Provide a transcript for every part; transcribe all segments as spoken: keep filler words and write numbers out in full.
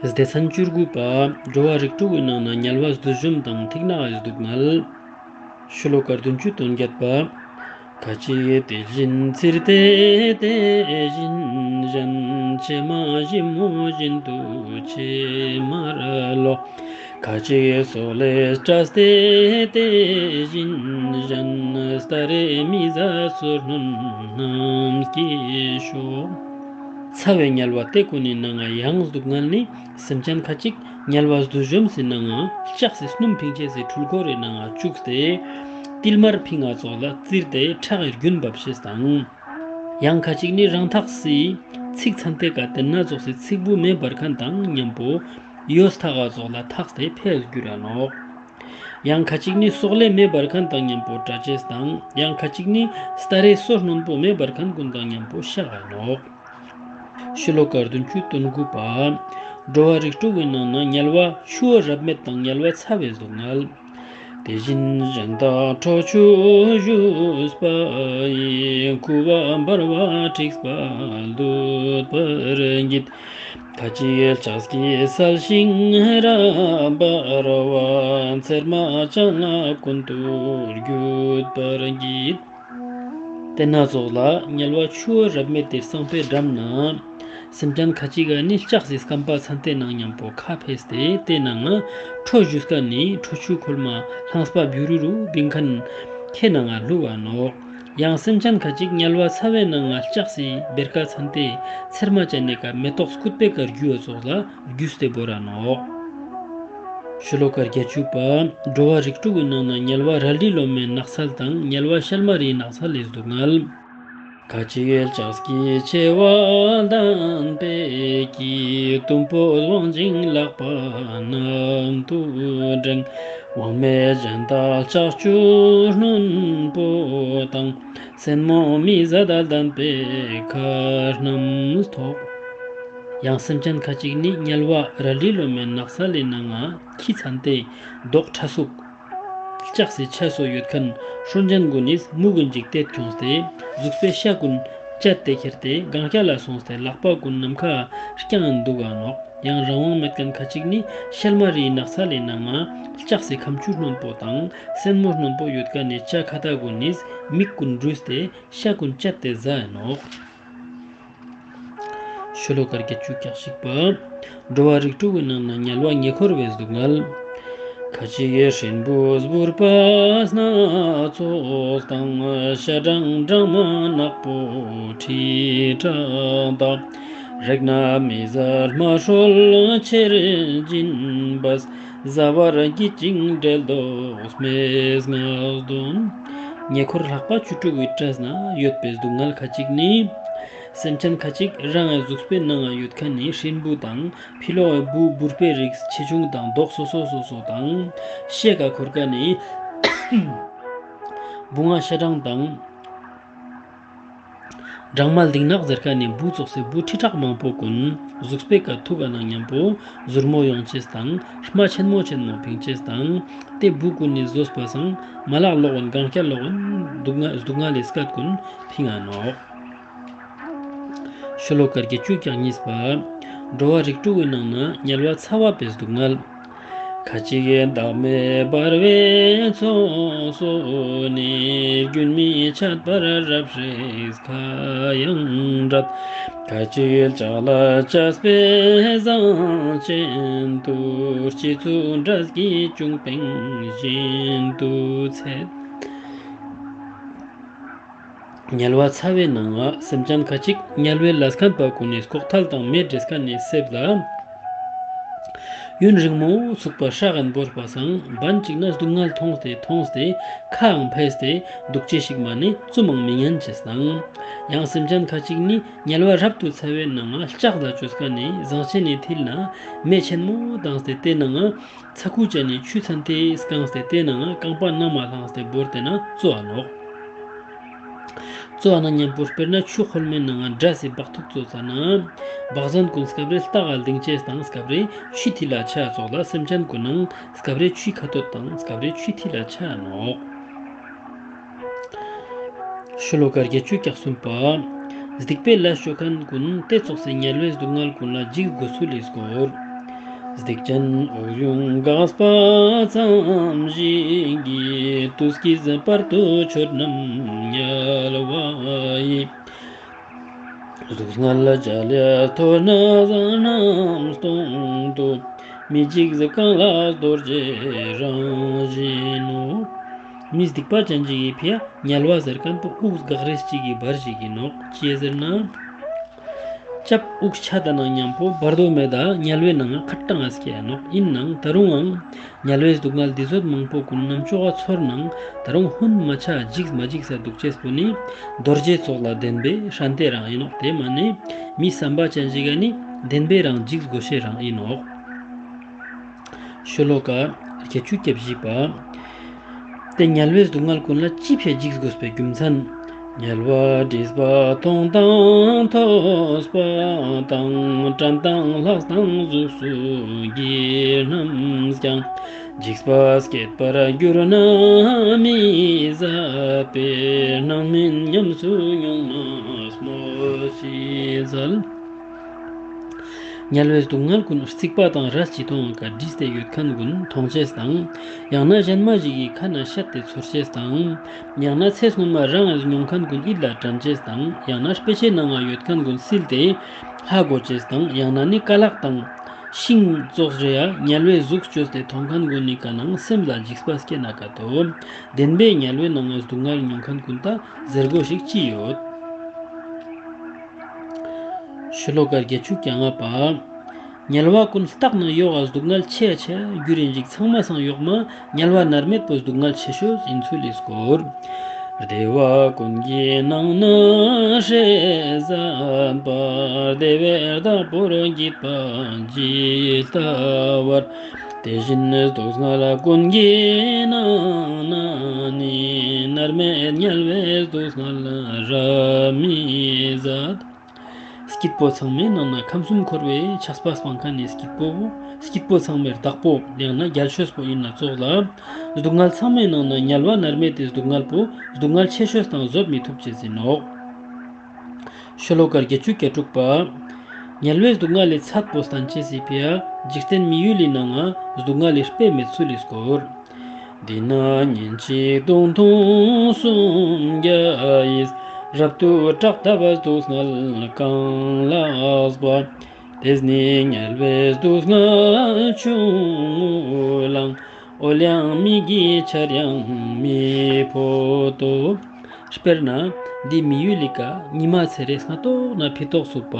སྡེ་ཚན་བཅུ་དགུ་པ། འགྲོ་བ་རིགས་དྲུག་གི་ནང་ན་དམྱལ་བ་བསྡུས་འཇོམས་དང་ཐིག་ནག་གི་སྡུག་བསྔལ། ཤོ་ལོ་ཀ་བདུན་ཅུ་དོན་བརྒྱད་པ། ཁ་ཅིག་དེ་བཞིན་ཚིར་ཏེ་དེ་བཞིན་གཞན། ཕྱེ་མ་ཞིབ་མོ་བཞིན་དུ་ཕྱེ་མར་ལོག། ཁ་ཅིག་སོག་ལེས་བཀྲུས་ཏེ་དེ་བཞིན་གཞན། སྟ་རེ་མི་བཟད་སོ་སྣོན་རྣམས་ཀྱིས་བྱུགས། ཚ་བའི་དམྱལ་བ་དེ་ཀུན་ནི་ནང་ང་ཡང་སྡུག་བསྔལ་ནི། སེམས་ཅན་ཁ་ཅིག་དམྱལ་བ་བསྡུས་འཇོམས་སི་ནང་ང་ལྕགས་སི་སྣུམ་ཕིང་ཅེས་སི་འཁྲུལ་འཁོར་རི་ནང་ང་བཅུག་སྟེ། ཏིལ་མར་ཕིང་ང་ཙོགས་ལ་བཙིར་ཏེ་ཁྲག་གི་རྒྱུན་འབབ་ཤེས་དང་། ཡང་ཁ་ཅིག་ནི་རང་ཐགས་སི་ཚིག་ཚན་ཏེ་ཀ་ཏེན་ན་ཙོགས་སི་ཚིག་བུ་མེ་འབར་ཁན་དང་ཉམ་པོ་ཡོས་ཐག་ག་ཙོགས་ལ་ཐགས་ཏེ་ཕེ་འགྱུར་ར་ནོག། ཡང་ཁ་ཅིག་ནི་སོག་ལེ་མེ་འབར་ཁན་དང་ཉམ་པོ་བཀྲུ་ཅེས་དང་། ཡང་ཁ་ཅིག་ནི་སྟ་རེ་སོ་སྣོན་པོ་མེ་འབར་ཁན་ཀུན་དང་ཉམ་པོ་ཤ་ག་ནོག། ཤོ་ལོ་ཀ་བདུན་ཅུ་དོན་དགུ་པ། འགྲོ་བ་རིགས་དྲུག་གི་ནང་ན་དམྱལ་བ་ཆུ་བོ་རབ་མེད་དང་དམྱལ་བ་ཚ་བའི་སྡུག་བསྔལ། དེ་བཞིན་གཞན་དག་ཁྲོ་ཆུ་བཞུས་པ་ཡི། ཁུ་བ་འབར་བ་འཁྲིགས་པ་འདུད་པར་བགྱིད། ཁ་ཅིག་ལྕགས་ཀྱི་སལ་ཤིང་རབ་འབར་བ། ཚེར་མ་ཅན་ལ་ཀུན་ཏུ་བརྒྱུད་པར་བགྱིད། ཏེན་ན་ཙོགས་ལ་དམྱལ་བ་ཆུ་བོ་རབ་མེད་དེ་སང་ཕོད་འགྲམ་ན། སེམས་ཅན་ཁ་ཅིག་ག་ནི་ལྕགས་སི་སྐམ་པ་ཚན་ཏེ་ནང་ཉམ་པོ་ཁ་ཕེས་ཏེ་ཏེ་ནང་ང་ཁྲོ་བཞུས་ཀ་ནི་ཁྲོ་ཆུ་ཁོལ་མ་ལྷངས་པ་བྱུ་རུ་རུ་བིང་ཁན་ཁའི་ནང་ང་ལྷུག་ག་ནོག། ཡང་སེམས་ཅན་ཁ་ཅིག་དམྱལ་བ་ཚ་བའི་ནང་ང་ལྕགས་སི་བེར་ཀ་ཚན་ཏེ་ཚེར་མ་ཅན་ནི་ཀ་མེ་ཏོག་སྐུད་པའི་ཀ་རྒྱུ་བ་ཙོགས་ལ་རྒྱུས་ཏེ་བོར་ར་ནོག། ཤོ་ལོ་ཀ་བརྒྱད་ཅུ་པ། འགྲོ་བ་རིགས་དྲུག་གི་ནང་ན་དམྱལ་བ་རལ་གྲི་ལོ་མའི་ནགས་ཚལ་དང་དམྱལ་བ་ཤལ་མ་རིའི་ནགས་ཚལ་ལི་སྡུག་བསྔལ། ཁ་ཅིག་ལྕགས་ཀྱི་མཆེ་བ་ལྡན་པའི་གི། དུམ་བུས་དབང་ཅིང་ལག་པ་གནམ་དུ་བསྒྲེང་། དབང་མེད་གཞན་དག་ལྕགས་ཀྱུ་རྣོན་པོ་དང་། སེན་མོ་མི་བཟད་ལྡན་པའི་མཁར་རྣམས་ཐོགས། ཡང་སེམས་ཅན་ཁ་ཅིག་ནི་དམྱལ་བ་རལ་གྲི་ལོ་མའི་ནགས་ཚལ་ལི་ནང་ང་ཁྱི་ཚན་ཏེ་མདོག་ཁྲ་ཚུགས། ལྕགས་སི་ཆ་སོ་ཡོད་ཁན་ཧྲོན་ཅན་གུན་ནི་མུ་གུན་ཅིག་ཏེ་ཁྱོངས་ཏེ་གཟུགས་པོའི་ཤ་གུན་བཅད་དེ་ཁྱེར་ཏེ་གང་རྐྱལ་ལ་སོང་སྟེ་ལག་པ་གུན་ནམ་ཁའ་རྐྱང་ངིན་དུག་ག་ནོག། ཡང་རང་དབང་མེད་ཁན་ཁ་ཅིག་ནི་ཤལ་མ་རིའི་ནགས་ཚལ་ལི་ནང་ང་ལྕགས་སི་ཁམ་ཆུ་རྣོན་པོ་དང་སེན་མོ་རྣོན་པོ་ཡོད་ཁན་ནི་ལྕགས་ཁ་ཏ་གུན་ནི་མིག་གུན་འབྲུས་ཏེ་ཤ་གུན་བཅད་དེ་ཟ་ཡ་ནོག། ཤོ་ལོ་ཀ་བརྒྱད་ཅུ་གྱ་གཅིག་པ། འགྲོ་བ་རིགས་དྲུག་གི་ནང་ན་དམྱལ་བ་ཉེ་འཁོར་བའི་སྡུག་བསྔལ། ཁ་ཅིག་གི་སྲིན་བུས་སྦུར་པ་སྣ་ཚོགས་དང་། ཤ་སྦྲང་སྦྲང་མ་ནག་པོ་ཁྲི་ཕྲག་དག། རེག་ན་མི་བཟད་རྨ་སྲོལ་ཆེར་འབྱིན་པས། ཟ་བར་བགྱིད་ཅིང་བསྒྲལ་དོ་སྨྲེ་སྔགས་འདོན། ཉེ་འཁོར་ལྷག་པ་བཅུ་དྲུག་གི་གྲས་ན་ཡོད་པའི་སྡུག་བསྔལ་ཁ་ཅིག་ནི། སེམས་ཅན་ཁ་ཅིག་རང་ངི་གཟུགས་པོའི་ནང་ང་ཡོད་ཁན་ནི་སྲིན་བུ་དང་ཕི་ལོག་གི་བུ་སྦུར་པའི་རིགས་ཆེ་ཆུང་དང་མདོག་སོ་སོ་སོ་སོ་དང་ཤེད་ཀ་འཁོར་ཁན་ནི་བུང་ང་ཤ་སྦྲང་དང་སྦྲང་མ་ལྡིང་ནག་ཟེར་ཁན་ནི་བུ་ཙོགས་སི་བུ་ཁྲི་ཕྲག་མང་པོ་གུན་གཟུགས་པོའི་ཀ་ཐུག་ག་ནང་ཉམ་པོ་ཟུར་མོ་ཡོང་ཅེས་དང་རྨ་ཆེན་མོ་ཆེན་མོ་ཕིང་ཅེས་དང་ཏེ་བུ་གུན་ནི་ཟོས་པ་སང་མ་ལག་ལོག་གུན་གང་རྐྱལ་ལོག་གུན་སྡུག་བསྔལ་སྡུག་བསྔལ་ལི་སྐད་གུན་ཕིང་ང་ནོག། ཤོ་ལོ་ཀ་བརྒྱད་ཅུ་གྱ་གཉིས་པ། འགྲོ་བ་རིགས་དྲུག་གི་ནང་ན་དམྱལ་བ་ཚ་བ་པའི་སྡུག་བསྔལ། ཁ་ཅིག་གི་བདག་མེད་འབར་བའི་ཚོགས་སོགས་ནི། རྒྱུན་མི་འཆད་པར་རབ་ཧྲེགས་ཁ་ཡང་བྲལ། ཁ་ཅིག་ལྕགས་ལ་བཅས་པའི་ཟངས་ཅན་དུ། སྤྱི་གཙུག་འབྲས་ཀྱི་ཅུང་པིང་བཞིན་དུ་ཚེ། དམྱལ་བ་ཚ་བའི་ནང་ང་སེམས་ཅན་ཁ་ཅིག་དམྱལ་བའི་ལས་ཁན་པ་གུན་ནི་ལྐོག་ཐལ་དང་མེ་བྲེས་ཁན་ནི་སེབ་ལ་ཡུན་རིང་མོ་ཚུགས་པ་ཧྲག་གིན་བོར་པ་སང་བན་ཅིག་ན་སྡུག་བསྔལ་ཐོངས་ཏེ་ཐོངས་ཏེ་ཁའང་ཕེས་ཏེ་དུག་ཅེས་ཤིག་མ་ནེ་ཙུམ་མང་མི་ཉན་ཅེས་དང་། ཡང་སེམས་ཅན་ཁ་ཅིག་ནི་དམྱལ་བ་རབ་ཏུ་ཚ་བའི་ནང་ང་ལྕགས་ལ་ཅོས་ཁན་ནི་ཟངས་ཅན་ནི་ཐིལ་ན་མེ་ཆེན་མོ་དངས་ཏེ་ཏེ་ནང་ང་ཚ་ཁུ་ཅན་ནི་ཆུ་ཚན་ཏེ་སྐངས་ཏེ་ཏེ་ནང་ང་རྐང་པ་ནང་མ་ལྷངས་ཏེ་བོར་ཏེ་ན་ཙོགས་ནོག། ཙོགས་ན་ཉམ་པོ་དཔེར་ན་ཆུ་ཁོལ་མའི་ནང་ང་སྒྲ་སི་བག་ཐུག་ཙོགས་ཙ་ན་བག་ཟན་གུན་སྐབས་རེ་ལྟག་ག་ལྡིང་ཅེས་དང་སྐབས་རེ་ཆུ་ཐིལ་ལ་ཆ་ཙོགས་ལ་སེམས་ཅན་གུན་ནང་སྐབས་རེ་ཆུའི་ཁ་ཐོད་དང་སྐབས་རེ་ཆུའི་ཐིལ་ལ་ཆ་ནོག། ཤོ་ལོ་ཀ་བརྒྱད་ཅུ་གྱ་གསུམ་པ། སྡིག་པའི་ལས་ཅོ་ཁན་གུན་ཏེ་ཙོགས་སི་དམྱལ་བའི་སྡུག་བསྔལ་གུན་ལ་འཇིགས་དགོས་ཚུལ་ལི་སྐོར། སྡིག་ཅན་དབུགས་དབྱུང་འགགས་པ་ཙམ་ཞིག་གིས། དུས་ཀྱི་བར་དུ་ཆོས་རྣམས་དམྱལ་བ་ཡི། གཟུགས་ངན་ལ་འཇལ་ཡས་མཐོ་ནས་རྣམ་སྟོང་དུ། མི་འཇིགས་གང་ལགས་རྡོ་རྗེ་རང་བཞིན་ནོ། མི་སྡིག་པ་ཅན་ཅིག་གི་ཕི་ཡ་དམྱལ་བ་ཟེར་མཁན་པོ་དབུགས་འགག་རེས་ཅིག་གི་བར་ཞིག་ཡིན་ནོག་ཅི་ཟེར་ན། ལྕབ་དབུགས་ཆད་ད་ནང་མཉམ་པོ་བར་དོ་མེད་ད་དམྱལ་བའི་ནང་ང་ཁ་ཏང་ང་སྐྱེ་ཡ་ནོག་ཡིན་ནང་ད་རུང་ངང་དམྱལ་བའི་སྡུག་བསྔལ་འདི་ཟོད་མང་པོ་ཀུན་ནམ་ཅོག་ག་ཚོར་ནང་ད་རུང་ཧུན་མ་ཆ་འཇིགས་མ་འཇིགས་ས་འདུག་ཅེས་པོ་ནི་རྡོ་རྗེ་ཙོགས་ལ་བདེན་པའི་ཧྲན་ཏེ་རང་ཡིན་ནོག་དེ་མ་ནི་མི་བསམ་པ་ཅན་ཞིག་ག་ནི་བདེན་པའི་རང་འཇིགས་དགོས་ཤེས་རང་ཡིན་ནོག་ཤོ་ལོ་ཀ་བརྒྱད་ཅུ་གྱ་བཞི་པ། ཏེ་དམྱལ་བའི་སྡུག་བསྔལ་ཀུན་ལ་ཅི་ཕི་འཇིགས་དགོས་པའི་རྒྱུ་མཚན། དམྱལ་བ་སྲིད་པ་མཐོང་དང་ཐོས་པ་དང་། དྲན་དང་ལྷག་དང་གཟུགས་སུ་བགྱིས་རྣམས་ཀྱང་། འཇིགས་པ་བསྐྱེད་པར་གྱུར་ན་མི་བཟད་པའི། སྣང་མེད་ཉམས་སུ་མྱོང་ན་སྨོས་ཅི་འཚལ། དམྱལ་བའི་སྡུག་བསྔལ་ཀུན་རྩིག་པ་དང་རས་ཅིག་ཐོང་ང་ཀ་བྲིས་ཏེ་ཡོད་མཁན་ཀུན་མཐོང་ཅེས་དང་། ཡང་ན་གཞན་མ་ཞིག་གི་ཁ་ནས་བཤད་དེ་ཚོར་ཅེས་དང་། ཡང་ན་ཚེ་སྔོན་མ་རང་ངི་མྱོང་མཁན་ཀུན་ཡིད་ལ་དྲན་ཅེས་དང་། ཡང་ན་དཔེ་ཆའི་ནང་ང་ཡོད་མཁན་ཀུན་སིལ་ཏེ་ཧ་གོ་ཅེས་དང་། ཡང་ན་ནི་ཀ་ལག་དང་ཤིང་ཙོགས་རེ་ཡ་དམྱལ་བའི་གཟུགས་བཅོས་ཏེ་མཐོང་མཁན་ཀུན་ནི་ཀ་ནང་སེམས་ལ་འཇིགས་པ་སྐྱེ་ན་ཀ་ཏོ། བདེན་པའི་དམྱལ་བའི་ནང་ང་སྡུག་བསྔལ་མྱོང་མཁན་ཀུན་ད་ཟེར་དགོས་ཤིག་ཅི་ཡོད། ཤོ་ལོ་ཀ་བརྒྱད་ཅུ་གྱ་ལྔ་པ། དམྱལ་བ་ཀུན་བརྟགས་ན་ཡོག་ག་སྡུག་བསྔལ་ཆེ་ཡ་ཆེ་ཡ་རྒྱུ་རིན་ཞིག་ཚང་མ་སང་ཡོག་མ་དམྱལ་བ་མནར་མེད་པོ་སྡུག་བསྔལ་ཆེ་ཤོས་ཡིན་ཚུལ་ལི་སྐོར། བདེ་བ་ཀུན་གྱི་ནང་ན་ཧྲེ་ཟད་པ། བདེ་བའི་བདག་པོར་བགྱིད་པ་ཇི་ལྟ་བར། དེ་བཞིན་སྡུག་བསྔལ་ཀུན་གྱི་ནང་ན་ནི། མནར་མེད་དམྱལ་བའི་སྡུག་བསྔལ་རབ་མི་ཟད། སྐྱིད་པོ་ཚང་མའི་ནང་ན་ཁམས་གསུམ་འཁོར་བའི་ཆགས་པ་སྤང་མཁན་ནི་སྐྱིད་པོ། སྐྱིད་པོ་ཚང་མའི་བདག་པོ་ཡང་ན་རྒྱལ་ཤོས་པོ་ཡིན་ན་ཙོགས་ལ། སྡུག་བསྔལ་ཚང་མའི་ནང་ན་དམྱལ་བ་མནར་མེད་དེ་སྡུག་བསྔལ་པོ་སྡུག་བསྔལ་ཆེ་ཤོས་དང་བཟོད་མི་ཐུབ་ཅེས་ཡིན་ནོག་ཤོ་ལོ་ཀ་བརྒྱད་ཅུ་གྱ་དྲུག་པ། དམྱལ་བའི་སྡུག་བསྔལ་ལས་ཚད་པོ་བསྟན་ཅེས་སི་ཕི་ཡ་འཇིག་རྟེན་མི་ཡུལ་ལི་ནང་ང་སྡུག་བསྔལ་ལི་དཔེ་མེད་ཚུལ་ལི་སྐོར། འདི་ན་ཉིན་གཅིག་གདུང་ཐུང་སུམ་བརྒྱ་ཡིས། རབ་ཏུ་དྲག་ལྟ་བུ་སྡུག་བསྔལ་གང་ལགས་པ། དེས་ནི་དམྱལ་བའི་སྡུག་བསྔལ་ཆུང་ངུ་བླངས། འོལ་ཡང་མི་བགྱིད་ཆར་ཡང་མི་ཕོད་དོ། དཔེར་ན་འདི་མི་ཡུལ་ལི་ཀ་ཉི་མ་ཚེ་རེ་སྔ་ཏོག་ན་ཕི་ཏོག་ཚུགས་པ་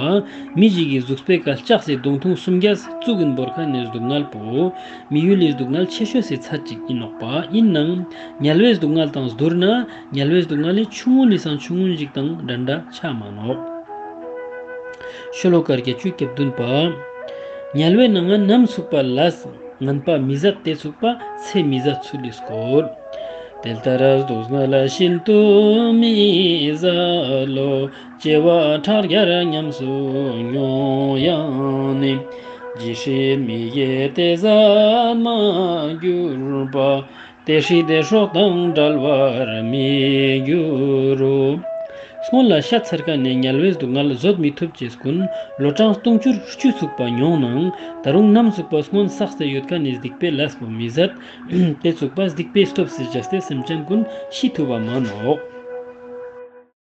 མི་ཞིག་གི་གཟུགས་པོའི་ཀ་ལྕགས་སི་གདུང་ཐུང་སུམ་བརྒྱ་བཙུགས་གིན་བོར་མཁན་ནི་སྡུག་བསྔལ་པོ་མི་ཡུལ་ལི་སྡུག་བསྔལ་ཆེ་ཤོས་སི་ཚད་ཅིག་ཡིན་ནོག་པ། ཡིན་ནའང་དམྱལ་བའི་སྡུག་བསྔལ་དང་བསྡུར་ན་དམྱལ་བའི་སྡུག་བསྔལ་ནི་ཆུང་ངུ་ནི་སང་ཆུང་ངུ་ཞིག་དང་འདྲ་འདྲ་ཆ་མ་ནོག་ཤོ་ལོ་ཀ་བརྒྱད་ཅུ་གྱ་བདུན་པ། དམྱལ་བའི་ནང་ང་ནམ་ཚུགས་པ་ལས་ངན་པ་མི་བཟད་དེ་ཚུགས་པ་ཚེ་མི་བཟད་ཚུལ་ལི་སྐོར། དེ་ལྟར་སྡུག་བསྔལ་ཤིན་ཏུ་མི་བཟད་ལོ། སྐྱེ་བ་ཕྲག་བརྒྱར་ཉམས་སུ་མྱོང་ཡང་ནི། ཇི་སྲིད་མི་དགེ་དེ་བཟད་མ་གྱུར་པ། དེ་སྲིད་དེ་སྲོག་དང་བྲལ་བར་མི་འགྱུར་རོ། སྔོན་ལ་བཤད་ཚར་མཁན་ནི་དམྱལ་བའི་སྡུག་བསྔལ་བཟོད་མི་ཐུབ་ཅེས་ཀུན་ལོ་གྲངས་དུང་ཕྱུར་བཅུ་ཚུགས་པ་མྱོང་ནའང་ད་རུང་ནམ་ཚུགས་པ་སྔོན་བསགས་ཏེ་ཡོད་མཁན་ནི་སྡིག་པའི་ལས་པོ་མི་བཟད། དེ་ཚུགས་པ་སྡིག་པའི་སྟོབས་སི་བྱས་ཏེ་སེམས་ཅན་ཀུན་ཤི་ཐུབ་པ་མ་ནོག